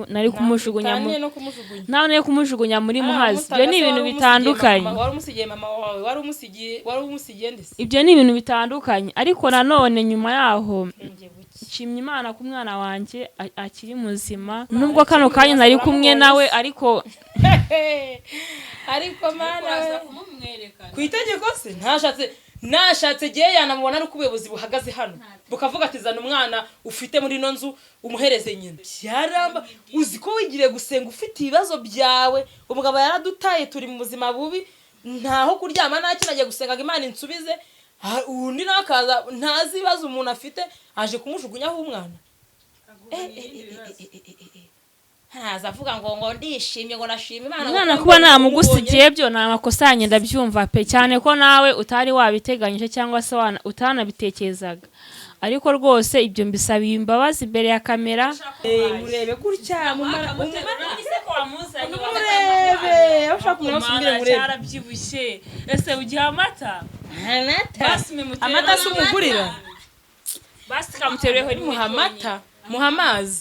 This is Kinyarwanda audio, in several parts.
nari kumujugunya Utaniye no kumujugunya. Ntaho nari kumujugunya muri Ah, Muhazi. umutaga Ibyo ni se ibintu wari umusigiye bitandukanye. Mama, wari umusigiye mama wawe, wari umusigiye ndetse. Ibyo ni ibintu bitandukanye, ariko nanone nyuma yaho Ubwenge buke. nshimye Imana ko umwana wanjye akiri muzima, nubwo kano kanya nari kumwe nawe, ariko Ariko Mana we, ku itegeko se ntashatse, nashatse gihe yanamubona, ari uko ubuyobozi buhagaze hano bukavuga ati: "Zana umwana ufite muri ino nzu umuhereze nyina." Byaramba, uzi ko wigiriye gusenga ufite ibibazo byawe, umugabo yaradutaye, turi mu buzima bubi, ntaho kuryama, nta kintu, agiye gusenga ngo Imana insubize. Ah, undi nawe akaza ntazi ibibazo umuntu afite, aje kumujugunyaho umwana. Ntaza avuga ngo ndishimye, ngo nashima Imana ngo Umwana kuko kuba mbonye namugusigiye byo ni amakosa yanjye, ndabyumva pe, cyane ko nawe utari wabiteganyije cyangwa se utanabitekerezaga, ariko rwose ibyo mbisabiye imbabazi imbere ya kamera. Murebe gutya, murebe aho ushaka kumureba hose, umbwire murebe. Cyarabyibushye. Ese ugiha amata? Amata si umugurira. Basi kamuteruyeho rimwe. Muha amata, muha amazi.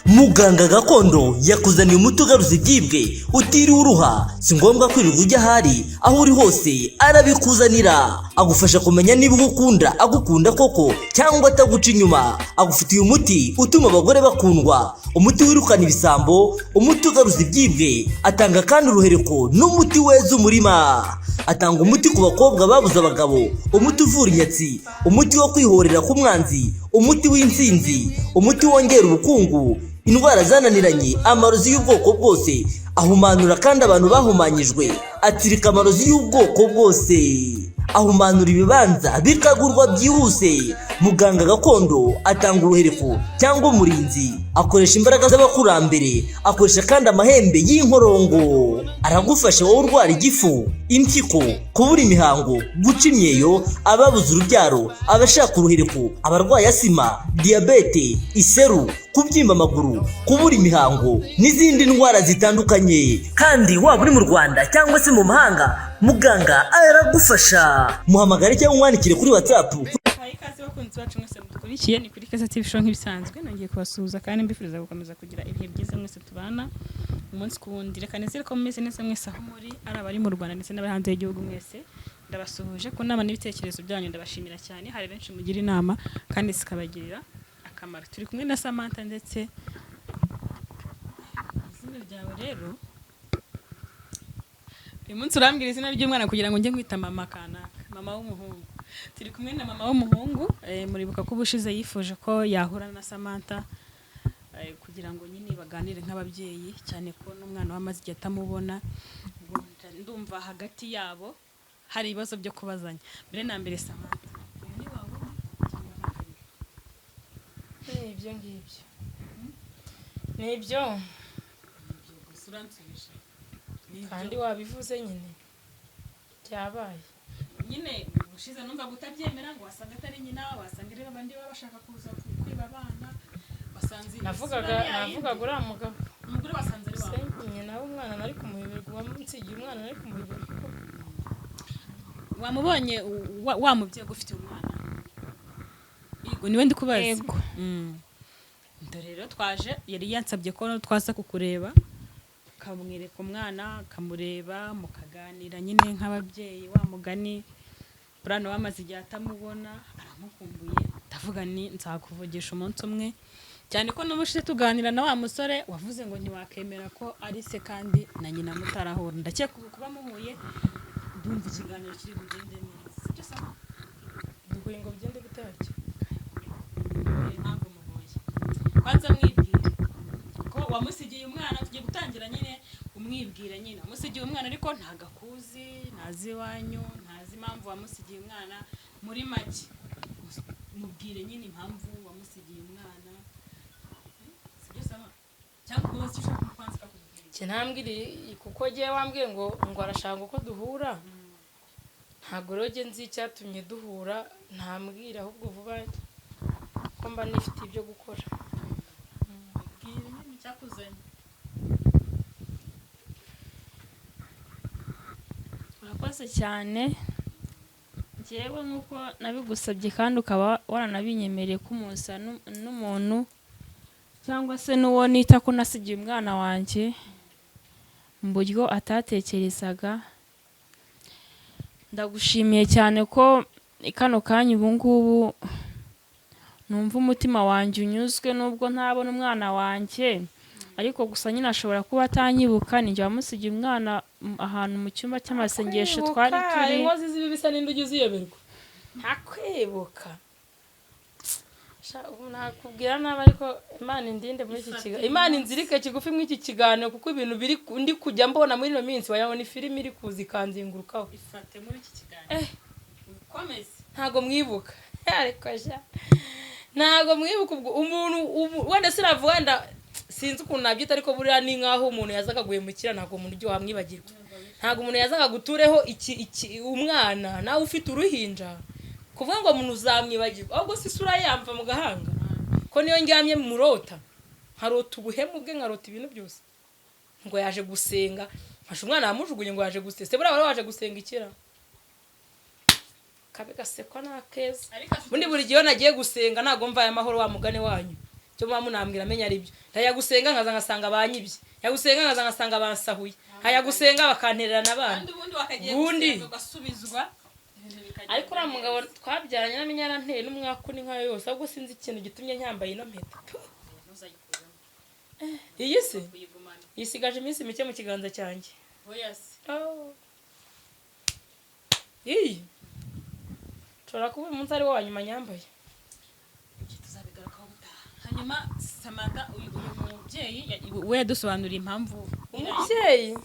Muganga gakondo yakuzaniye umuti ugaruza ibyibwe utiriwe uruha. Si ngombwa kwirirwa ujya ahari, aho uri hose arabikuzanira. Agufasha kumenya niba ugukunda agukunda koko cyangwa ataguca inyuma. Agufitiye umuti utuma abagore bakundwa, umuti wirukana ibisambo, umuti ugaruza ibyibwe. Atanga kandi uruhereko n'umuti weza umurima. Atanga umuti ku bakobwa babuze abagabo, umuti uvura inyatsi, umuti wo kwihorera ku mwanzi, umuti w'intsinzi, umuti wongera ubukungu, indwara zananiranye, amarozi y'ubwoko bwose. Ahumanura kandi abantu bahumanyijwe, atsirika amarozi y'ubwoko bwose, ahumanura ibibanza bikagurwa byihuse. Muganga gakondo atanga uruhereko cyangwa umurinzi, akoresha imbaraga z'abakurambere, akoresha kandi amahembe y'inkorongo. Aragufasha wowe urwara igifu, impyiko, kubura imihango, guca imyeyo, ababuze urubyaro, abashaka uruhereko, abarwaye asima, diyabete, iseru, kubyimba amaguru, kubura imihango n'izindi ndwara zitandukanye. Kandi waba uri mu Rwanda cyangwa se mu mahanga, muganga aragufasha. Muhamagare cyangwa umwandikire kuri WhatsApp. Hayi, ikaze bakunzi bacu mwese mudukurikiye, ni kuri Keza TV Show nk'ibisanzwe. Nongeye kubasuhuza kandi mbifuriza gukomeza kugira ibihe byiza mwese tubana umunsi ku wundi. Reka nizere ko mumeze neza mwese aho muri, ari abari mu Rwanda ndetse n'abari hanze y'igihugu, mwese ndabasuhuje. Ku nama n'ibitekerezo byanyu ndabashimira cyane, hari benshi mugira inama kandi zikabagirira akamaro. Turi kumwe na Samantha, ndetse izina ryawe rero uyu munsi urambwira izina ry'umwana kugira ngo njye nkwita mama kanaka, mama w'umuhungu. Turi kumwe na mama w'umuhungu. Muribuka ko ubushize yifuje ko yahura na Samantha, kugira ngo nyine baganire nk'ababyeyi, cyane ko n'umwana we amaze igihe atamubona. Ubwo ndumva hagati yabo hari ibibazo byo kubazanya. Mbere na mbere, Samantha, uyu ni wawe cyangwa ntabwo ari we? Ni ibyo ngibyo, ni ibyo. Gusa uransubije. Ni ibyo. Kandi wabivuze nyine, byabaye. Nyine ubushize numva utabyemera, ngo wasanga atari nyina, wasanga ari babandi baba bashaka kuza kwiba abana, wasanze Navugaga isura ni yayindi. Navugaga uriya mugabo. Umugore wasanze ari Se wawe. Nyina w'umwana nari kumuyoberwa? Uwamunsigiye umwana nari kumuyoberwa? Wamubonye wa mubyeyi ugufitiye umwana? Yego, niwe ndi kubaza. Yego. Dore rero twaje, yari yansabye ko twaza kukureba, ukamwereka umwana, akamureba, mukaganira nyine nk'ababyeyi. Wa mugani burano wamaze igihe atamubona, aramukumbuye. Ndavuga ni nzakuvugisha umunsi umwe, cyane ko n'ubushize tuganira na wa musore wavuze ngo ntiwakemera ko ari se kandi na nyina mutarahura. Ndakeka ubu kuba muhuye, ndumva ikiganiro kiri bugende neza, sibyo Sama? Duhuye ngo bigende bite harya? Impamvu muhuye, kwanza mwibwire ko wamusigiye umwana. Tugiye gutangira nyine umwibwira nyine wamusigiye umwana, ariko ntago akuzi, ntazi iwanyu, ntazi impamvu wamusigiye umwana. Muri make mubwire nyine impamvu wamusigiye umwana, sibyo Sama? Cyangwa umubaze icyo ushaka kwanza akakubwira. Njye ntambwiriye kuko ngewe wambwiye ngo arashaka uko duhura. Ntabwo rero njye nzi icyatumye duhura. Ntambwira ahubwo vuba ko mba nifite ibyo gukora. Bwira nyine icyakuzanye. Urakoze cyane. Njyewe nk'uko nabigusabye kandi ukaba waranabinyemereye ko umusa n'umuntu Cyangwa se n'uwo nita ko nasigiye umwana wanjye mu buryo atatekerezaga. Ndagushimiye cyane ko kano kanya ubu ngubu numva umutima wanjye unyuzwe, nubwo ntabona umwana wanjye, ariko gusa nyine ashobora kuba atanyibuka. Ninjye wamusigiye umwana ahantu mu cyumba cy'amasengesho twari turi. Inkozi z'ibibi bisa n'indi ujya uziyoberwa. Ntakwibuka. Sha, ubu nakubwira nabi, ariko Imana indinde muri iki kiganiro, Imana inzirike kigufi muri iki kiganiro, kuko ibintu biri ndi kujya mbona muri ino minsi wayabona ifilimi iri kuza ikanzengurukaho. Ifate muri iki kiganiro, ukomeze. Ntago mwibuka, ariko sha ntago mwibuka. Ubwo umuntu wenda sinavuga, wenda sinzi ukuntu nabyita, ariko buriya ni nkaho umuntu yazaga guhemukira. Ntabwo umuntu ujya wamwibagirwa, ntabwo umuntu yazaga gutureho iki umwana nawe ufite uruhinja, kuvuga ngo umuntu uzamwibagirwa. Ahubwo si isura ye yamva mu gahanga, ko niyo ndyamye murota, nkarota ubuhemu bwe, nkarota ibintu byose, ngo yaje gusenga, mfashe umwana yamujugunye, ngo yaje gusenga. Se buriya wari waje gusenga ikira kabe gasekwa n'akeza? Ubundi buri gihe iyo nagiye gusenga ntabwo mvaye amahoro. Wa mugani wanyu cyo muba munambwira amenya ari byo. Ndajya gusenga nkaza ngasanga banyibye, njya gusenga nkaza ngasanga bansahuye, nkajya gusenga bakantererana abana. Kandi ubundi wakagiye Ubundi. gusenga ugasubizwa, ibintu bikagenda Ariko uriya neza. mugabo twabyaranye namenye yaranteye n'umwaku ni nkayo yose. Ahubwo sinzi ikintu gitumye nyambaye ino mpeta. Ntuzayikuremo. Iyi se Uyigumane. yisigaje iminsi mike mu kiganza cyanjye. Oya se. Oh. Iyi nshobora kuba uyu munsi ari wo wa nyuma nyambaye. Ibyo tuzabigarukaho ubutaha. Hanyuma Samantha, uyu mubyeyi we yadusobanuriye impamvu. Umubyeyi.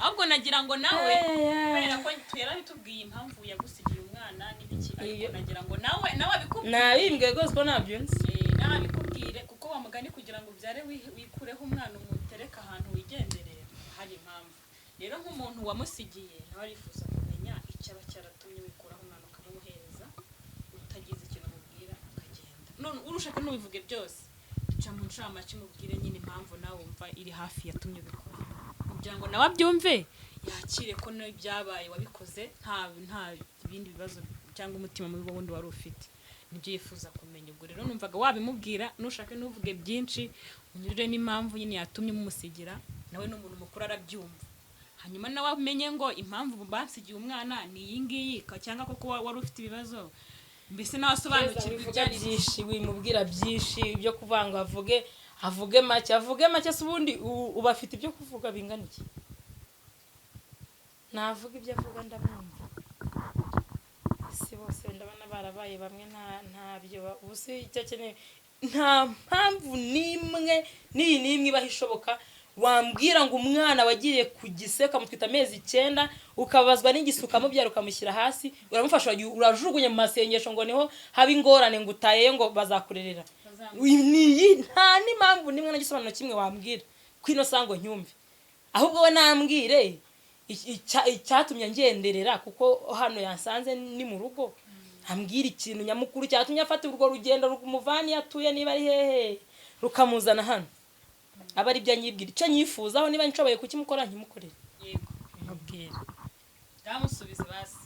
Ahubwo nagira ngo nawe, Ay, ay, ay. kubera ko yarabitubwiye impamvu yagusigiye umwana n'ibiki, ariko Iyo- nagira ngo nawe abikubwire. Nabimbwiye rwose ko ntabyo nzi. Nawe abikubwire, kuko wa mugani kugira ngo ubyare wikureho umwana umutereke ahantu wigendere, hari impamvu. Rero nk'umuntu wamusigiye nawe arifuza kumenya icyaba cyaratumye wikuraho umwana ukamumuhereza utagize ikintu umubwira, ukagenda. None urushaka ntubivuge byose, duca mu ncamake, umubwire nyine impamvu nawe wumva iri hafi yatumye ubikora, kugira ngo nawe abyumve, yakire ko n'ibyabaye wabikoze nta bindi bibazo cyangwa umutima mubi wundi wari ufite. Nibyo yifuza kumenya. Ubwo rero numvaga wabimubwira. Nushake ntuvuge byinshi, unyurire n'impamvu nyine yatumye umumusigira. Nawe ni umuntu mukuru, arabyumva. Hanyuma nawe amenye ngo impamvu bansigiye umwana ni iyi ngiyi, cyangwa koko wari ufite ibibazo, mbese nawe asobanukirwa wivuga ibyo ari byo. Byinshi wimubwira, byinshi byo kuvanga. Avuge make, avuge make. Se ubundi uba afite ibyo kuvuga bingana iki? Navuga ibyo avuga ndamwumva. Isi bose ndabona barabaye bamwe, ntabyo ubu si icyo akeneye. Nta mpamvu n'imwe n'iyi n'imwe ibaho ishoboka wambwira ngo umwana wagiye ku gise ukamutwita amezi 9, ukabazwa n'igise, ukamubyara, ukamushyira hasi, uramufasha, urajugunya mu masengesho ngo niho haba ingorane, ngo utayeyo ngo bazakurerera. Niyi nta n'impamvu n'imwe na gisobanuro kimwe wambwira ko ino sango nyumve. Ahubwo we nambwire icyatumye ngenderera, kuko hano yasanze ni mu rugo. Ambwira ikintu nyamukuru cyatumye afata urwo rugendo rumuvana iyo atuye, niba ari hehe, rukamuzana hano, aba ari byo anyibwira. Icyo nyifuzaho, niba nshoboye kukimukora, nkimukorere. Yego, mubwira, ndamusubiza basi.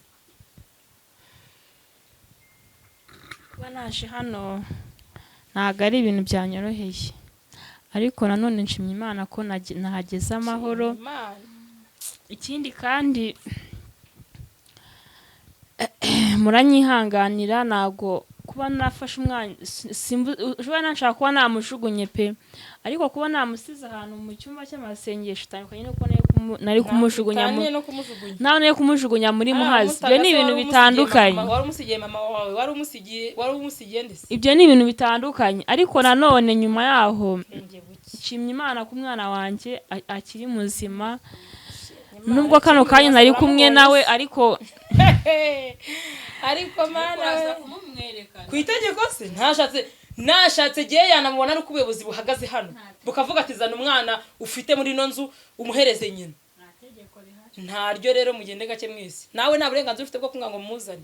Kuba naje hano ntabwo ari ibintu byanyoroheye, ariko nanone nshimye Imana ko nahageze amahoro. Imana. Ikindi kandi muranyihanganira, ntabwo kuba nafashe umwana ushobora nashaka kuba namujugunye pe, ariko kuba namusize ahantu mu cyumba cy'amasengesho itandukanye nuko nari kumujugunya Bitaniye no kumujugunya. Nawe nari kumujugunya muri Muhazi. Ibyo ni ibintu bitandukanye. Wari umusigiye mama wawe, wari umusigiye ndetse. Ibyo ni ibintu bitandukanye, ariko nanone nyuma yaho Ubwenge buke. nshimye Imana ko umwana wanjye akiri muzima, nubwo kano kanya nari kumwe nawe, ariko Ariko Mana Uraza we. kumumwereka. Ku itegeko se nashatse gihe yanamubona ari uko ubuyobozi buhagaze hano bukavuga ati: "Zana umwana ufite muri ino nzu umuhereze nyina." Nta tegeko rihari. Ntaryo. Rero mugende gake mwese. Nawe nta burenganzira ufite bwo kumwanga ngo mumuzane.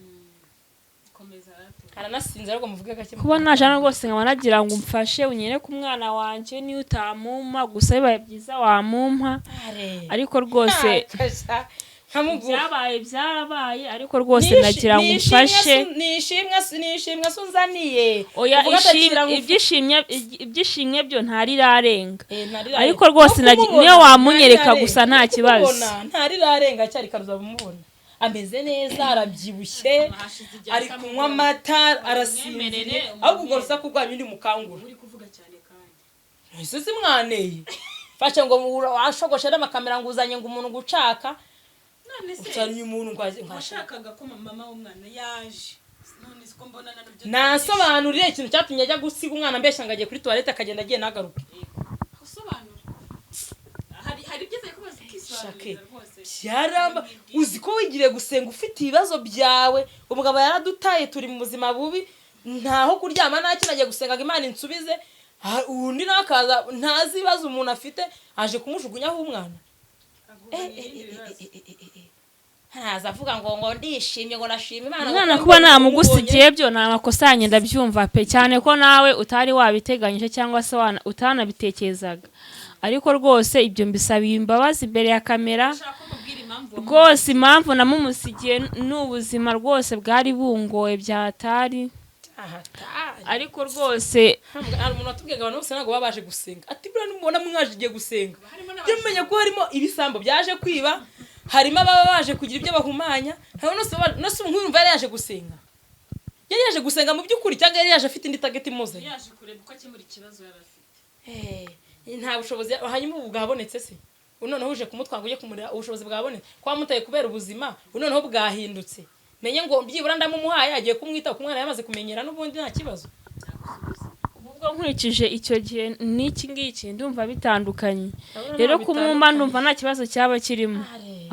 Komeza rate. Aranasinze, ariko muvuge gake. Kuba naje hano rwose nkaba nagira ngo umfashe unyereke umwana wanjye. Niyo utamumpa gusa bibaye byiza wamumpa, Are. ariko rwose Kasha. Nkamuguha. Byabaye byarabaye, ariko rwose nagira ngo umfashe. Nishimwe se unzaniye? Oya. Uvuga ati, Ishimwe "Akira ngufu." Ibyishimwe byo ntarirarenga. Eh, ntarirarenga. Ariko rwose No kumubona, niyo wamunyereka ntarirarenga. gusa nta No kibazo. kumubona, ntarirarenga cyari karuza kumubona ameze neza, arabyibushye, Hashize igihe ari kunywa amata, arasinziriye. Ahubwo urwo rusaku rwanyu ndi mukangura. Uri kuvuga cyane kandi. Ese si mwaneye fashe ngo washogoshe n'amakamera ngo uzanye ngo umuntu gucaka? None se Uzanye umuntu ngo washakaga ko mama w'umwana yaje, none siko mbona nabyo? Nasobanurire ikintu cyatumye ajya gusiga umwana mbeshya ngo agiye kuri toilette, akagenda agiye ntagaruke. Usobanura, hari ibyiza kubaza Shake. ukisobanurira rwose. Byaramba, uzi ko wigiriye gusenga ufite ibibazo byawe, umugabo yaradutaye, turi mu buzima bubi, ntaho kuryama, nta kintu, agiye gusenga ngo Imana insubize. Ah, undi nawe akaza ntazi ibibazo umuntu afite, aje kumujugunyaho umwana. Ntaza avuga ngo ndishimye, ngo nashima Imana ngo Umwana kuko kuba mbonye namugusigiye byo ni amakosa yanjye, ndabyumva pe, cyane ko nawe utari wabiteganyije cyangwa se utanabitekerezaga, ariko rwose ibyo mbisabiye imbabazi imbere ya kamera. Ushaka ko mubwira impamvu? Rwose impamvu namumusigiye ni ubuzima rwose bwari bungoye byatari. Aha, tari. Ariko rwose Hari umuntu watubwiye ngo abantu bose ntabwo baba baje gusenga, ati buriya nimubona mwaje igiye gusenga, jya mumenya ko harimo ibisambo byaje kwiba, harimo ababa baje kugira ibyo bahumanya. Ntabwo nose ubu nk'uyu yari yaje gusenga, yari yaje gusenga mu by'ukuri, cyangwa yari yaje afite indi target imuzanye? Yaje kureba uko akemura ikibazo yari afite. Nta bushobozi. Hanyuma ubu bwabonetse se? Ubu noneho uje kumutwanga ujye kumurera, ubushobozi bwabonetse ko wamutaye kubera ubuzima, ubu noneho bwahindutse, menye ngo byibura ndamumuhaye agiye kumwitaho, ku mwana yamaze kumenyera n'ubundi nta kibazo. Ubwo nkurikije icyo gihe n'iki ngiki ndumva bitandukanye. Ndabona Rero ntaho kumumpa bitandukanye. ndumva nta kibazo cyaba kirimo,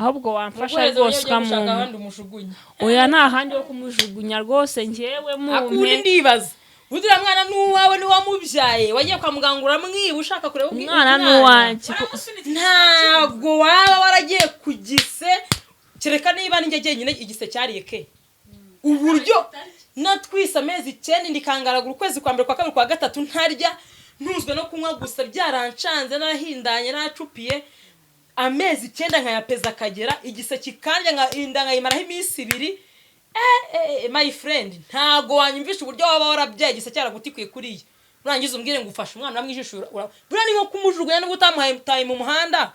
ahubwo wamfasha Muguhereze rwose uburyo ugiye gushaka ukamumpa. ahandi umujugunye. Oya, nta handi ho kumujugunya rwose, njyewe Akundi mumpe. Ndibaza, uriya mwana ni uwawe, ni wamubyaye, wagiye kwa muganga uramwiba ushaka kureba Umwana ni uwanjye. Ntabwo waba waragiye ku gise, kereka niba ninjye jyenyine igise cyariye ke. Uburyo natwise amezi 9 ndikangaragura, ukwezi kwa mbere, kwa kabiri, kwa gatatu ntarya, ntuzwe no kunywa gusa, byarancanze, narahindanye, nacupiye, amezi 9 nkayapeza akagera, igise kikandya, inda nkayimaraho iminsi 2. My friend, ntago wanyumvisha uburyo waba warabyaye igise cyaragutikuye kuriya, nurangiza umbwire ngo ufashe umwana uramwijisha. Buriya ni nko kumujugunya, nubwo utamuhaye utaye mu muhanda,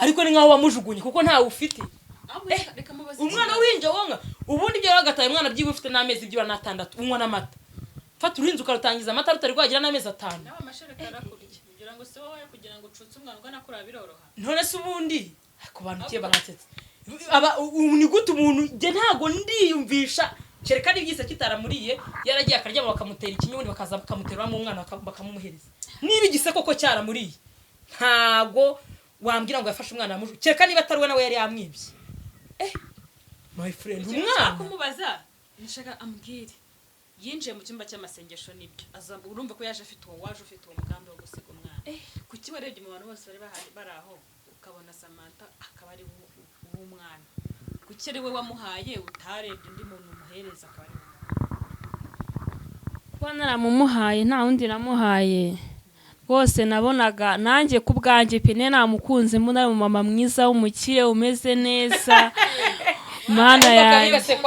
ariko ni nkaho wamujugunye kuko ntawe ufite. Ahubwo reka mubaze. Umwana w'uruhinja wonka, ubundi ibyo wagataye umwana byiba ufite n'amezi byibura n'atandatu, unywa n'amata, fata uruhinja ukarutangiza amata rutari rwagira n'amezi 5. Nawe amashereka arakurya kugira ngo si wowe, kugira ngo ucutse umwana ugana kuriya biroroha. None se ubundi ku bantu ugiye baransetse aba ubu, ni gute umuntu? Njye ntabwo ndiyumvisha, kereka n'ibyise kitaramuriye, yaragiye akaryama bakamutera ikinya, ubundi bakaza bakamuteruramo umwana bakamumuhereza. Niba igise koko cyaramuriye, ntabwo wambwira ngo yafashe umwana kereka niba atari we, nawe yari yamwibye. My friend, Ikintu nshaka umwana kumubaza, nshaka ambwire, yinjiye mu cyumba cy'amasengesho nibyo, aza urumva ko yaje afite uwo, waje ufite uwo mugambi wo gusiga umwana, kuki warebye mu bantu bose bari bahari bari aho ukabona Samantha akaba ari uw'umwana? Kuki ari we wamuhaye, utarebye undi muntu umuhereza akaba ari we? Kuba naramumuhaye, nta wundi namuhaye rwose, nabonaga nanjye ku bwanjye pe namukunze, mbona ari umumama mwiza w'umukire umeze neza, Mana yanjye.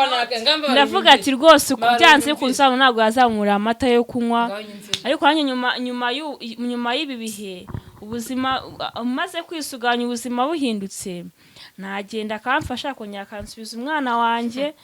Ndavuga ati rwose uku byanze bikunze hano ntabwo yazamura amata yo kunywa. Ariko nanjye nyuma y'ibi bihe, ubuzima umaze kwisuganya, ubuzima buhindutse, nagenda akamfasha akongera akansubiza umwana wanjye,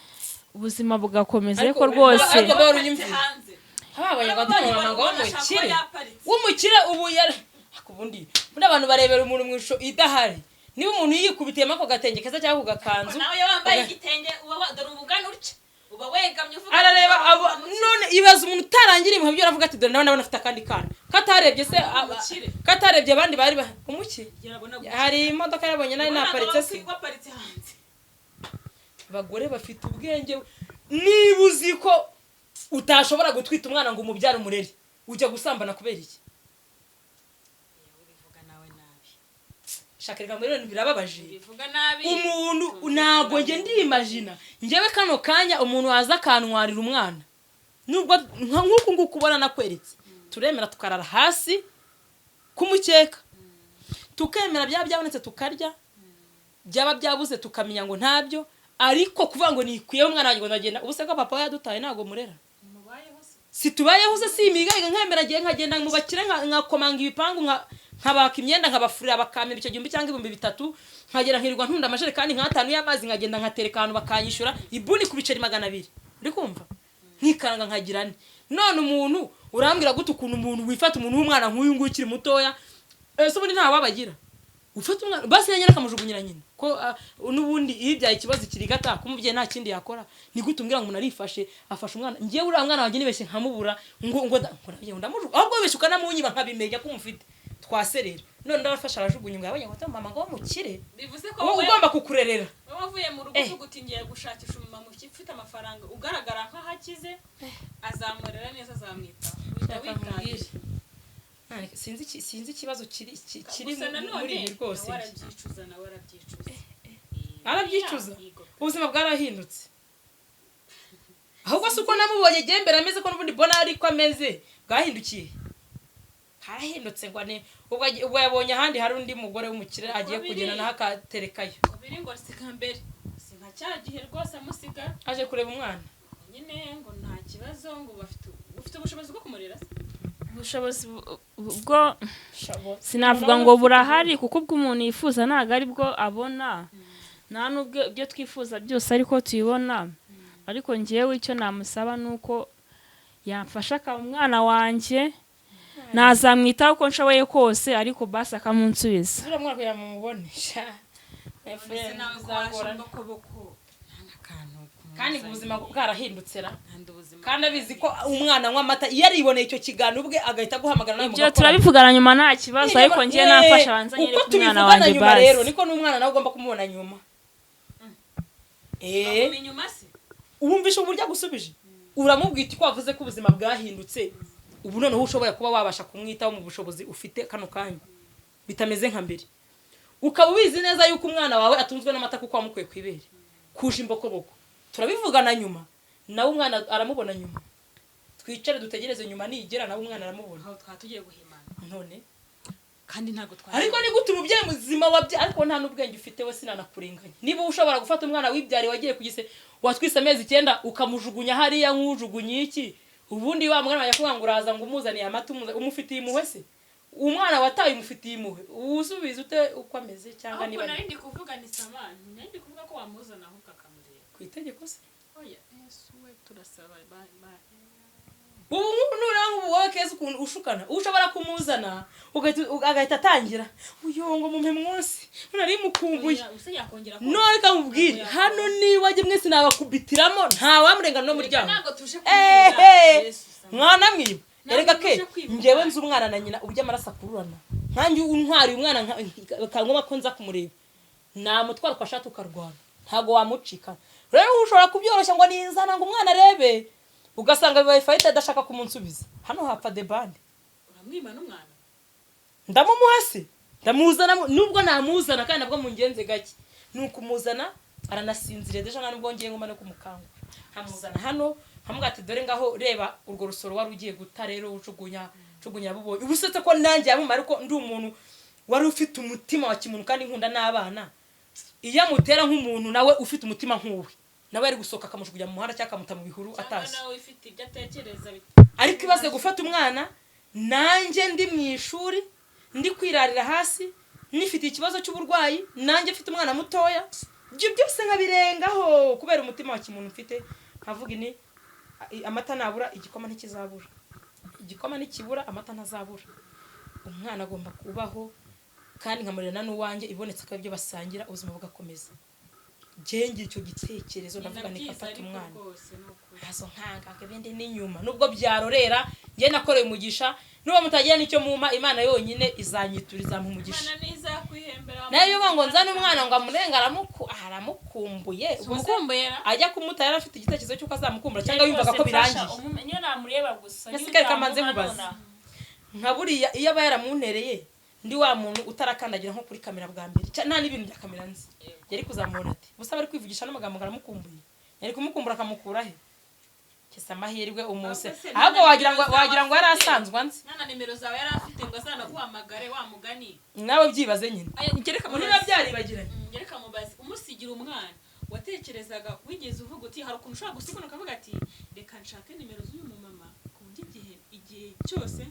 ubuzima bugakomeza, ariko rwose Ariko bahora unyumvira. Hanze. Haba abanyarwanda ngo w'umukire Yaparitse. W'umukire ubu yari ariko ubundi abantu barebera umuntu mu ishusho idahari. Niba umuntu yikubitiyemo ako gatenge keza cyangwa ako gakanzu, Nawe iyo wambaye igitenge uba dore ubugana utya, uba wegamye uvuga arareba abo. None ibaza umuntu utarangira ibihe byo, aravuga ati dore nawe ndabona afite akandi kana katarebye se Umukire. Katarebye abandi bari umuki yarabona. Hari imodoka yabonye nari naparitse se? Waparitse hanze. Abagore bafite ubwenge. Niba uzi ko utashobora gutwita umwana ngo umubyare umurere, ujya gusambana kubera iki? Ubivuga nawe nabi. Shaka, reka ngo rero birababaje. Ubivuga nabi. Umuntu ntabwo njye ndimagina, njyewe kano kanya umuntu waza akantwarira umwana, nubwo nk'uku nguku ubona nakweretse, turemera tukarara hasi k'umukeka, tukemera byaba byabonetse tukarya. Byaba byabuze tukamenya ngo ntabyo, ariko kuvuga ngo nikwiyeho umwana wanjye ngo ndagenda, ubu se ko papa we yadutaye ntabwo murera? Si tubayeho se? Si imigayiga nkemera ngiye nkagenda mu bakire, nkakomanga ibipangu, nkabaka imyenda, nkabafurira, bakampa icyo 1000 cyangwa 3000, nkagera nkirirwa ntunda amajerekani nk'atanu y'amazi, nkagenda nkatereka ahantu bakanyishyura ibuni ku biceri 200, uri kumva, nkikaranga nkagira ane. None umuntu urambwira gute ukuntu umuntu wifata, umuntu w'umwana nk'uyu nguyu ukiri mutoya, ese ubundi nta wabagira ufata umwana basi nyine akamujugunyira nyina, ko n'ubundi iyo ibyaye ikibazo kirigata ko umubyeyi nta kindi yakora? Ni gute umbwira ngo umuntu arifashe, afashe umwana? Ngewe uriya mwana wanjye nibeshye nkamubura ngo ndamujugunya, ahubwo wibeshye ukanamunyiba nkabimenya ko umufite, twaserera. None ndarafashe arajugunya ngo yabonye ngo mama ngo mukire. Bivuze ko wowe wowe ugomba kukurerera. Wowe wavuye mu rugo uvuga uti ngiye gushakisha umumama ufite amafaranga ugaragara nk'aho akize, azamurera neza, azamwitaho, uhita Reka nkubwire. witangira. Sinzi ikibazo kiri Gusa nanone muri ibi rwose. Nawe arabyicuza, nawe arabyicuza. Arabyicuza. Yego. Ubuzima bwarahindutse. Ahubwo si uko namubonye igihe mbere ameze, ko n'ubundi mbona ariko ameze, bwahindukiye, harahindutse ngo ni ubwo yabonye ahandi hari undi mugore w'umukire agiye biri. kugenda naho akaterekayo. Ngo biri ngo si nka mbere, si nka cya gihe rwose amusiga. Aje kureba umwana. Nyine ngo nta kibazo, ngo bafite, ufite ubushobozi bwo kumurera se? Ubushobozi bwo sinavuga ngo burahari, kuko ubwo umuntu yifuza ntabwo ari bwo abona, nta n'ubwo ibyo twifuza byose ariko tubibona. Ariko ngewe icyo namusaba ni uko yamfasha akaba umwana wanjye, nazamwitaho uko nshoboye kose, ariko basi akamunsubiza. Uriya mwana kugira ngo mumubone sha, my Mbese friend, nawe ko waje bizagorana. imbokoboko nta n'akantu. Kandi ngo ubuzima bwarahindutse ra. Kandi ubuzima Kandi abizi ko umwana anywa amata, iyo ariboneye icyo kiganiro ubwe agahita aguhamagara nawe Ibyo mugakorana. turabivugana nyuma, nta kibazo, ariko ngewe nafasha abanza Uko nyereke umwana tubivugana wanjye nyuma rero, basi. niko n'umwana nawe ugomba kumubona nyuma. Baguma inyuma se? Wumvishe uburyo agusubije, uramubwira uti ko wavuze ko ubuzima bwahindutse, ubu noneho ushobora kuba wabasha kumwitaho mu bushobozi ufite kano kanya bitameze nka mbere, ukaba ubizi neza yuko umwana wawe atunzwe n'amata kuko wamukuye ku ibere kuje imbokoboko. Turabivugana nyuma, nawe umwana aramubona nyuma. Twicare dutegereze nyuma nigera, nawe umwana aramubona. Aho twaba tugiye guhimana. None Kandi ntabwo twari Ariko ni gute umubyeyi muzima wabye, ariko nta n'ubwenge ufite we, sinanakurenganya. Niba ushobora gufata umwana wibyariye, wagiye ku gise, watwise amezi 9, ukamujugunya hariya nk'ujugunya iki, ubundi wa mwana wajya kuvuga ngo uraza ngo umuzaniye amata, umufitiye impuhwe se? Umwana wataye umufitiye impuhwe? Usubiza ute uko ameze cyangwa Ahubwo niba nari ndi kuvuga ni samani, nari ndi kuvuga ko wamuzana ahubwo akamureba. Ku itegeko se? Oya Yesu we, turasaba Ubu nk'ubu nureba nk'ubu wowe keza ukuntu ushukana, ushobora kumuzana agahita atangira uyu ngo mumpe mwose nari mukumbuye. Oya, use yakongera ko None reka nkubwire, hano niwajye mwese nabakubitiramo, nta wamurengana no muryango. Ntabwo tuje Ehe, kumwiba Yesu sama. mwana mwiba. Ntabwo Erega ke tuje kwiba. njyewe nzi umwana na nyina uburyo amaraso akururana. Nkanjye untwariye umwana bikaba ko nza kumureba, namutwara uko ashaka tukarwana, ntabwo wamucika. Rero ushobora kubyoroshya ngo nizana ngo umwana arebe, ugasanga bibaye fayita adashaka kumunsubiza, hano hapfa debande. Uramwima n'umwana? Ndamumuha se? Ndamuzana nubwo namuzana kandi nabwo mungenze gake ni ukumuzana aranasinziriye déjà, nta nubwo ngiye ngomba no kumukangura, nkamuzana hano nkamubwira ati dore ngaho reba urwo rusoro wari ugiye guta rero ujugunya jugunya bubonye. Ubu usetse ko nanjye yamumara, ariko ndi umuntu wari ufite umutima wa kimuntu kandi nkunda n'abana, iyo amutera nk'umuntu nawe ufite umutima nk'uwe, nawe yari gusohoka akamujugunya mu muhanda cyangwa akamuta mu bihuru Cyangwa atashye. Nawe ufite ibyo atekereza Ariko ibaze gufata umwana, nanjye ndi mu ishuri ndi kwirarira hasi nifitiye ikibazo cy'uburwayi, nanjye mfite umwana mutoya, ibyo byose nkabirengaho kubera umutima wa kimuntu mfite, nkavuga ni amata nabura igikoma ntikizabura, igikoma nikibura amata ntazabura, umwana agomba kubaho kandi nkamurera n'uwanjye ibonetse akaba ibyo basangira, ubuzima bugakomeza. Ngira icyo gitekerezo, ndavuga Ni ni byiza mfata ariko umwana rwose ni ukuri. Ntazo nkanga ngo ibindi n'inyuma nubwo byarorera. Njye nakoreye umugisha, nuba mutagira n'icyo mumpa, Imana yonyine izanyitura, izampa umugisha. Imana ntizakwihembera. Nayo iyo ngo nzane umwana ngo amurenga aramukumbuye. Ubwo se Umukumbuye ra? Ajya kumuta yari afite igitekerezo cy'uko azamukumbura cyangwa yumvaga ko birangiye? Niyo namureba gusa. Ese reka manze nkubaze. Nka buriya iyo aba yaramuntereye, ndi wa muntu utarakandagira nko kuri kamera bwa mbere, nta n'ibintu bya kamera nzi, yari kuzamubona ati busa bari kwivugisha n'amagambo ngo aramukumbuye, yari kumukumbura akamukura he? Kisa amahirwe umuse. Ahubwo se nta Ahubwo na wagira ngo nimero zawe wagira ngo yari afite. asanzwe anzi. Nta na nimero zawe yari afite ngo azanaguhamagare wa mugani. Nawe byibaze nyine. Aya, ngereka Niba mubaze. byaribagiranye. Ngereka mubaze, umusigira umwana watekerezaga, wigeze uvuga uti hari ukuntu ushobora gusigana ukavuga ati reka nshake nimero z'uyu mumama ku buryo igihe cyose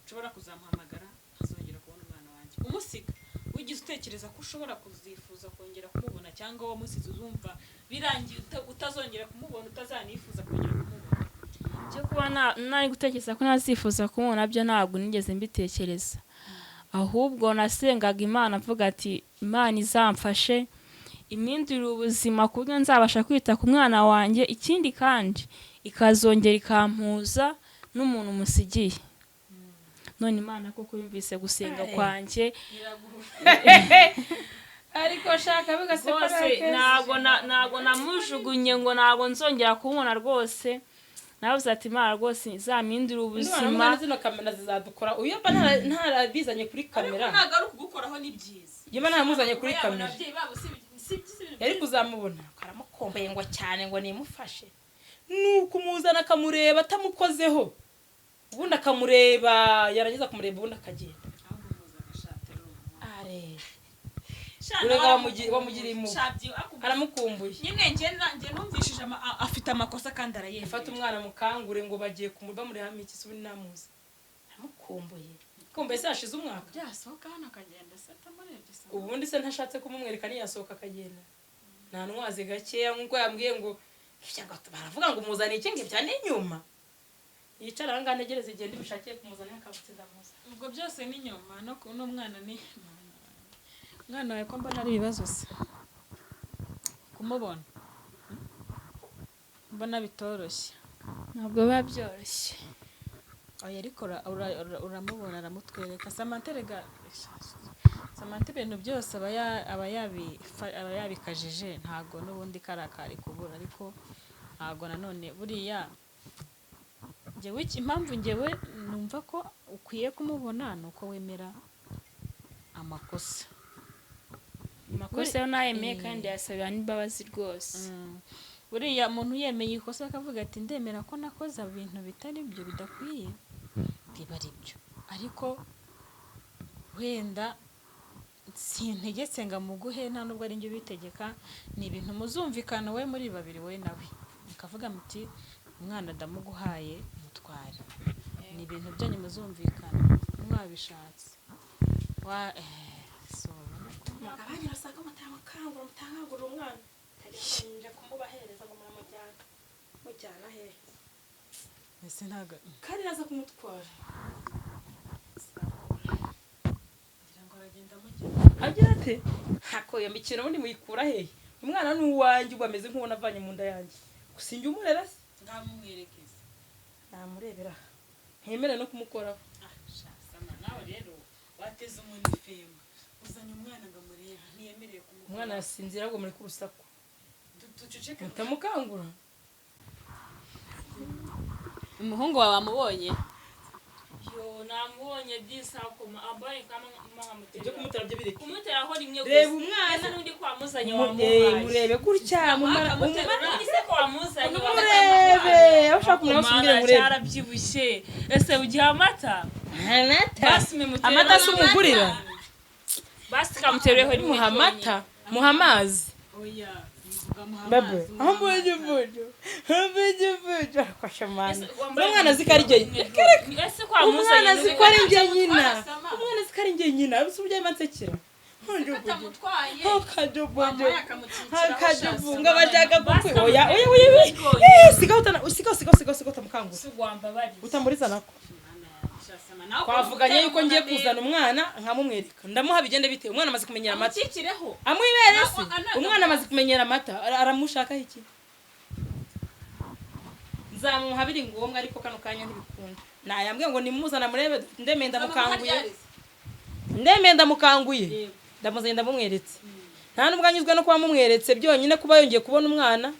nshobora kuzamuhamagara nkazongera kubona umwana wanjye? Umusiga wigeze utekereza ko ushobora kuzifuza kongera kumubona, cyangwa wamusize uzumva birangiye utazongera kumubona, utazanifuza kongera kumubona? Byo kuba nari gutekereza ko nazifuza kumubona byo ntabwo nigeze mbitekereza. Ahubwo nasengaga Imana mvuga ati Imana izamfashe impindurire ubuzima ku buryo nzabasha kwita ku mwana wanjye, ikindi kandi ikazongera ikampuza n'umuntu musigiye. None Imana koko yumvise gusenga kwanjye. Ariko shaka bigaseka. Rwose ntabwo namujugunye ngo ntabwo nzongera kumubona. Rwose nabuze ati Imana rwose izampindure ubuzima. Zino kamera zizadukora uyo mba ntarabizanye kuri kamera. Ariko ntabwo ari ukugukoraho, ni byiza. Iyo mba ntaramuzanye kuri Kuba yabona kamera, ababyeyi babo si byiza, ibintu yari kuzamubona karamukomboye ngo cyane ngo nimufashe, nuko umuzana akamureba atamukozeho, ubundi akamureba, yarangiza kumureba ubundi akagenda. Ahubwo muzana ashatera umuhungu. Are. Sha, Urega nawe wamugiriye impuhwe. Sha, Aramukumbuye. Nyine njye numvishije afite amakosa kandi arayemera. Afata umwana mukangure ngo bagiye bamurehamo iki se? Ubundi namuzi aramukumbuye, kumbe se hashize umwaka. Byasohoka hano akagenda se atamurebye se? Ubundi se ntashatse kumumwereka ntiyasohoka akagenda nta ntwazi gakeya nk'uko yambwiye ngo ibyo ngo baravuga ngo umuzane iki, ngo ibya ni inyuma, yicara aha ngaha ntegereze igihe ndibushakiye kumuzana akabutse ndamuza. Ubwo byose ni nyuma no n'umwana ni umwana wawe, ko mbona ari ibibazo se kumubona? Mbona bitoroshye. Ntabwo biba byoroshye. Oya, ariko uramubona, aramutwereka. Samantha erega, Samantha ibintu byose aba yabikajije, ntabwo n'ubundi karakari kubura. Ariko ntabwo nanone buriya njyewe impamvu njyewe numva ko ukwiye kumubona ni uko wemera amakosa. Amakosa yo nayemeye kandi yasabira n'imbabazi rwose. Buriya umuntu yemeye ikosa akavuga ati ndemera ko nakoze ibintu bitari byo, bidakwiye, biba ari byo. Ariko wenda sintegetse ngo amuguhe, nta nubwo ari njye ubitegeka. Ni ibintu muzumvikana we muri babiri, we nawe mukavuga muti umwana ndamuguhaye mutware. Ni ibintu byanyu muzumvikana mwabishatse. Wa so ubona ko Abanya basanga mutamukangura, mutakangurira umwana nje kumubahereza ngo muramujyana, mujyana hehe? Ese ntabwo Kandi naza kumutwara. Ngira ngo aragenda amujyana. Agira ate hako iyo mikino ubundi muyikura hehe? Umwana ni uwanjye, ubu ameze nk'uwo navanye mu nda yanjye, gusa njye umurera se. Ngamumwerekeze. Namurebera ntemere no kumukoraho. Ah, sha, Sama, nawe rero wateze umuntu ifemba, uzanye umwana ngo amurebe, ntiyemerewe kumukora. Umwana yasinzira ahubwo muri k'urusaku. Duceceke. Mutamukangura. Umuhungu wawe wamubonye? Yo, namubonye disi akoma ambaye kama. Ibyo kumutera byo bireke. Kumuteraho rimwe gusa. Reba umwana. Ese n'undi ko wamuzanye wamuhaye? Murebe gutya mumara. Akamutera. Undi se ko wamuzanye? Murebe aho ushaka kumureba hose, umbwire Mana, murebe. cyarabyibushye. Ese ugiha amata? Amata. Basi mumutere. Amata si umugurira. Basi kamutereho rimwe. Muha amata, muha amazi. Oya, bivuga muha Babe, amazi. ambujubuju, ambujubuju, akwasha mana. Wambaye. Umwana azi ko ari jye. Ese ko wamuzanye? Umwana azi ko ari njye nyina. Sama. Umwana azi ko ari njye nyina. Ubu uburyo arimo ansekera. Atamutwaye. Akajubuju. Wamuhaye akamukikiraho. Akajubu. Sha, Ngo abashaka Basi kukwi. Oya, oya, oya, oya. Eh, sigaho utana, sigaho, sigaho, sigaho, sigaho utamukangura. Si wambabariye. Utamuriza nako. Sha, Sama, nawe Twavuganye yuko ngiye umuntu kuzana umwana nkamumwereka. Ndamuha bigende bite? Umwana amaze kumenyera amata. amukikireho. Amwibere se. Umwana amaze kumenyera amata. Aramushakaho iki? Nzamuha biri ngombwa, ariko kano kanya ntibikunda. Nayambwiye ngo nimuzana murebe, ndemeye ndamukanguye. Ndemeye ndamukanguye. Ndamuzanye ndamumweretse. Nta nubwo anyuzwe no kuba mumweretse byonyine, kuba yongeye kubona umwana,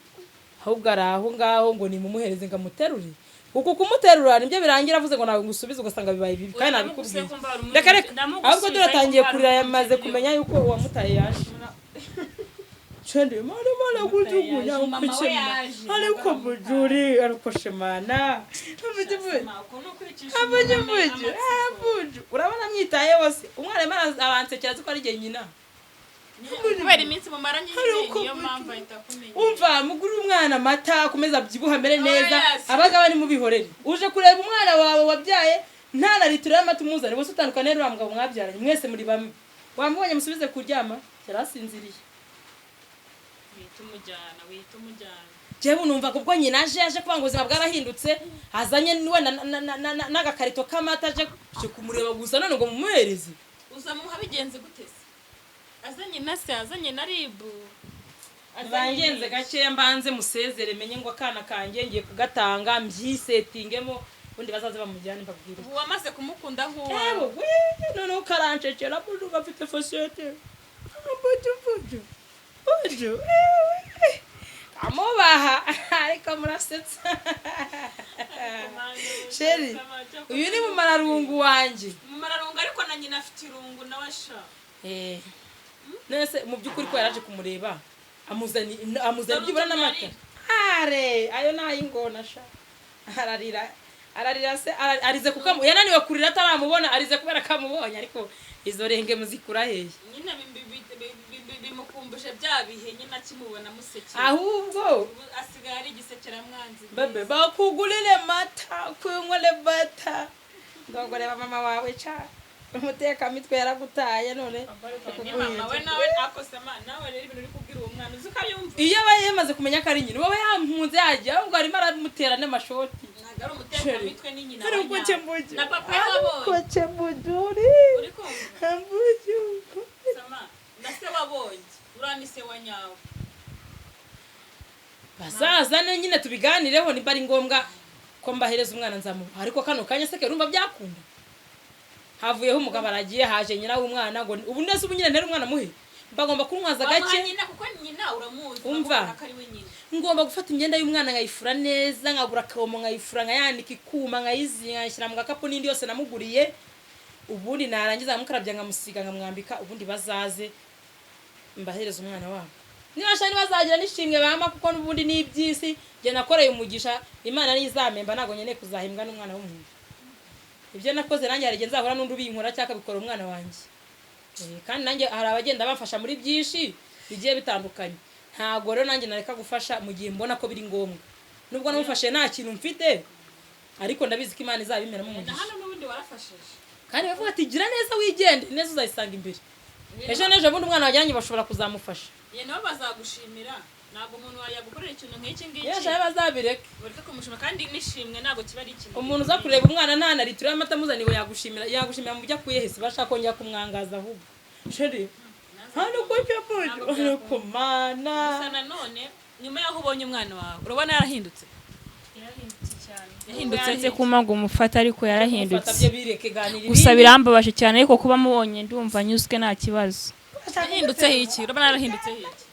ahubwo ari aho ngaho ngo nimumuhereze ngo amuterure. Uku kumuterura nibyo birangira avuze ngo ntabwo ngusubize, ugasanga bibaye bibi kandi nabikubwiye. Reka reka, ahubwo dore atangiye kurira, yamaze kumenya yuko uwamutaye yaje. Shende mara kujugunya Yaje, mama we uko yaje. Ariko bujuri ariko shemana. Sema, uko ni ukwicisha Abuju umuntu buju amatsiko. abuju. Urabona mwitaye hose. Umwana arimo abansekera azi ko ari jye nyina. Kubera iminsi mumaranye nyine Ariko niyo buju. mpamvu ahita akumenya. Umva mugure umwana amata akomeza abyibuha amere neza. Oya, si. Abagabo nimubihorere. Uje kureba umwana wawe wabyaye nta na litiro y'amata umuzane, bose utandukane n'uriya mugabo mwabyaranye, mwese muri bamwe. Wamubonye musubize kuryama, yarasinziriye. Wihita umujyana, wihita umujyana. Jewe numva kubwo nyina aje kuvuga ngo ubuzima bwarahindutse, azanye wenda n'agakarito k'amata, aje aje kumureba gusa none ngo mumuhereze. Uzamuha bigenze gute se? Azanye na se, azanye na ribu. Bangenze gakeya mbanze musezere, menye ngo akana kanjye ngiye kugatanga mbyisetingemo, ubundi bazaze bamujyane mbabwire. Ubu wamaze kumukunda nk'uwawe. Ewe we, noneho karanshekera buju gafite foshete buju buju buju, ewe amubaha ariko murasetsa. Chérie, uyu ni mumararungu wanjye. Mumararungu, ariko na nyina afite irungu nawe sha. Eh, none se mu by'ukuri ko yaraje kumureba amuzani amuzani byibura n'amata, are ayo ni ay'ingona sha. Ararira, ararira se, arize kuko yananiwe kurira ataramubona, arize kubera ko amubonye. Ariko izo renge muzikura hehe? Nyine bimukumbuje bya bihe nyine akimubona amusekera. Ahubwo Ubu asigaye ari igisekeramwanzi. Bebe bakugurire mata, kunywere mata, ndongoreba mama wawe ca umutekamitwe yaragutaye none. Ni mama we nawe akosema nawe rero ibintu uri kubwira uwo mwana uzi ko ayumva. Iyo aba yamaze kumenya ko ari nyina uba yampunze yagiye, ahubwo arimo aramutera n'amashoti. Ntabwo ari umutekamitwe, ni nyina Ari wa uko nyawe. cyembuju. Na papa yabonye. Ariko cyembujuri. Uri kumva? Mbuju. Sama na se wabonye, uriya ni se wa nyawe. Bazazane nyine tubiganireho, nimba ari ngombwa ko mbahereza umwana nzamuha, ariko kano kanya se urumva byakunda? Havuyeho umugabo aragiye, haje nyina w'umwana, ngo ubu nese ubu nyine ntere umwana muhe, bagomba kuntwaza Wamuha gake. nyina kuko nyina uramuzi. Umva. Urabona ko ari we nyina. Ngomba gufata imyenda y'umwana nkayifura neza, nkagura akawomo nkayifura, nkayanika ikuma, nkayizinga, nkayishyira mu gakapu n'indi yose namuguriye, ubundi narangiza nkamukarabya, nkamusiga, nkamwambika, ubundi bazaze mbahereza umwana wabo. Niba shani bazagira n'ishimwe bampa, kuko n'ubundi ni iby'isi, njye nakoreye umugisha, Imana niyo izamemba, ntabwo nkeneye kuzahembwa n'umwana w'umuntu. Ibyo nakoze nanjye hari igihe nzahura n'undi ubinkora cyangwa akabikora umwana wanjye. Kandi nanjye hari abagenda bamfasha muri byinshi bigiye bitandukanye, ntabwo rero nanjye nareka gufasha mu gihe mbona ko biri ngombwa, nubwo namufashe nta kintu mfite, ariko ndabizi ko Imana izabimeramo Na umugisha. hano n'ubundi warafashije. Kandi bavuga ati gira neza wigende neza, uzayisanga imbere ejo n'ejo bundi, umwana wajyanye bashobora kuzamufasha. Ye nabo bazagushimira, ntabwo umuntu yagukorera ikintu nk'iki ngiki Yewe shabe bazabireke. Ureke kumushima, kandi n'ishimwe ntabwo kiba ari ikintu. Umuntu uza kureba umwana nta na litiro y'amata amuzaniwe yagushimira, yagushimira mu byo akuye hese? Bashaka kongera kumwangaza ahubwo. Chérie, hano ko cyapoje ariko mana. Gusa nanone nyuma y'aho ubonye umwana wawe, urabona yarahindutse. Yarahindutse cyane. Yahindutse. Yanze kuma ngo umufate, ariko yarahindutse. Gufata byo bireke, ganira Gusa ibindi. birambabaje cyane, ariko kuba mubonye ndumva anyuzwe, nta kibazo. Yahindutseho iki? Urabona yarahindutseho iki?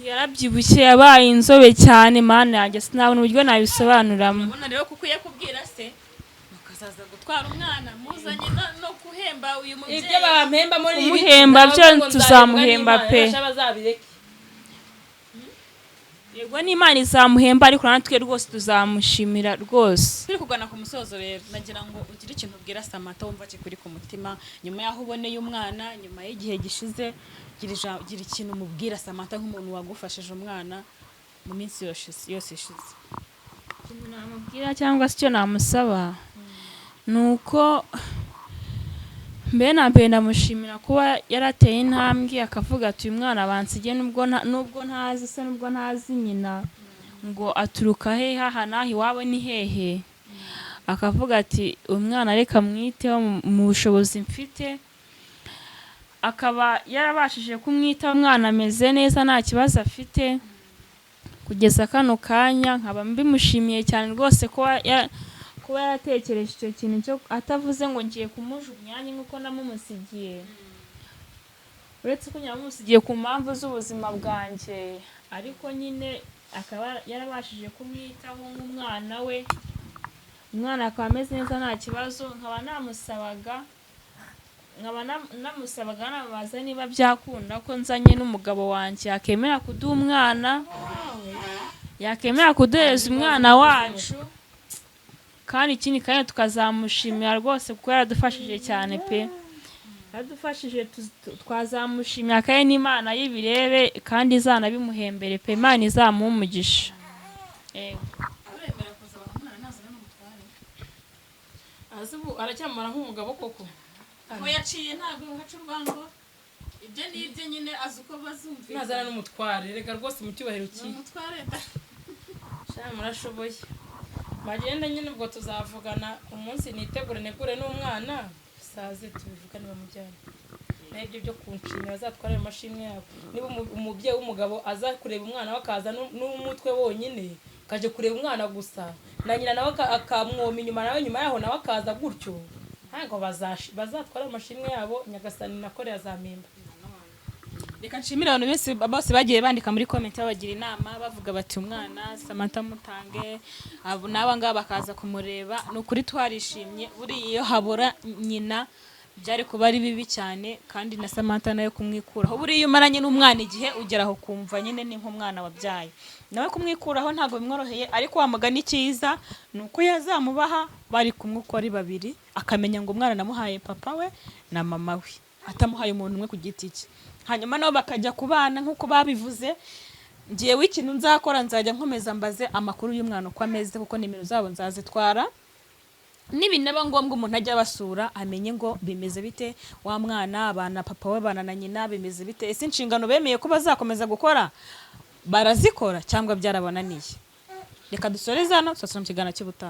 Yarabyibushye, yabaye inzobe cyane. Mana yanjye, sinabona uburyo nabisobanuramo. Urabona rero ko ukwiye kubwira se mukazaza gutwara umwana muzanye no guhemba uyu mubyeyi. Ibyo bampemba muri ibi Kumuhemba ntabwo byo ngo nzahembwa tuzamuhemba n'Imana, pe. basha bazabireke. Yego, n'Imana izamuhemba, ariko natwe rwose tuzamushimira rwose. Turi kugana ku musozo rero, nagira ngo ugire ikintu ubwira Samantha wumva kikuri ku mutima nyuma y'aho uboneye umwana, nyuma y'igihe gishize. Gira ikintu umubwira Samantha nk'umuntu wagufashije umwana mu minsi yose ishize. Ikintu namubwira cyangwa se icyo namusaba ni uko mbere na mbere ndamushimira kuba yarateye intambwe akavuga ati uyu mwana bansige, nubwo ntazi se, nubwo ntazi nyina, ngo aturuka hehe, aha n'aha iwabo ni hehe, akavuga ati uyu mwana reka mwiteho mu bushobozi mfite, akaba yarabashije kumwitaho, umwana ameze neza, nta kibazo afite kugeza kano kanya, nkaba mbimushimiye cyane rwose kuba yaratekereje icyo kintu cyo atavuze ngo ngiye kumujugunya nk'uko namumusigiye, uretse ko nyamusigiye ku mpamvu z'ubuzima bwanjye, ariko nyine akaba yarabashije kumwitaho nk'umwana we, umwana akaba ameze neza nta kibazo, nkaba namusabaga Nkaba namusabaga, namubaza niba byakunda ko nzanye n'umugabo wanjye yakemera kuduha umwana, yakemera kuduhereza umwana wacu. Kandi ikindi kandi tukazamushimira rwose, kuko yaradufashije cyane pe, yaradufashije. Twazamushimira kandi n'Imana y'ibirebe kandi izanabimuhembere pe, Imana izamuhe umugisha. Yego. Aremera kuzabaha umwana nazana n'umutware? Azi ubu aracyamara nk'umugabo koko? Aho yaciye ntabwo haca urwango, ibyo ni ibye nyine, azi uko bazumvikana. Nazana n'umutware reka rwose mu cyubahiro Ni cyiwe. umutware da. Sha, murashoboye, bagenda nyine. Ubwo tuzavugana umunsi nitegure, negure n'umwana, saze tubivugane bamujyane. Naho ibyo byo kunshimira, bazatware ayo mashimwe yabo. Niba umubyeyi w'umugabo aza kureba umwana we, akaza n'umutwe wonyine, akaje kureba umwana gusa, na nyina nawe akamwoma inyuma, nawe nyuma yaho nawe akaza gutyo, ntabwo bazatwara ayo mashimwe yabo. Nyagasani nakoreye azampemba. Reka nshimire abantu bose bose bagiye bandika muri comment, babagira inama, bavuga bati umwana Samantha mutange, abo n'aba ngaba bakaza kumureba. Ni ukuri twarishimye. Buriya iyo habura nyina byari kuba ari bibi cyane, kandi na Samantha nawe kumwikuraho, buriya iyo umaranye n'umwana igihe ugera aho kumva nyine ni nk'umwana wabyaye, nawe kumwikuraho ntabwo bimworoheye. Ariko wa mugani, cyiza ni uko yazamubaha bari kumwe uko ari babiri, akamenya ngo umwana namuhaye papa we na mama we, atamuhaye umuntu umwe ku giti cye, hanyuma nabo bakajya kubana nk'uko babivuze. Ngewe ikintu nzakora, nzajya nkomeza mbaze amakuru y'umwana uko ameze, kuko nimero zabo nzazitwara. Nibinaba ngombwa umuntu ajya abasura, amenye ngo bimeze bite, wa mwana abana papa we, abana na nyina, bimeze bite, ese inshingano bemeye ko bazakomeza gukora barazikora cyangwa byarabananiye. Reka dusoreze hano, tuzasubira mu kiganiro cy'ubutaha.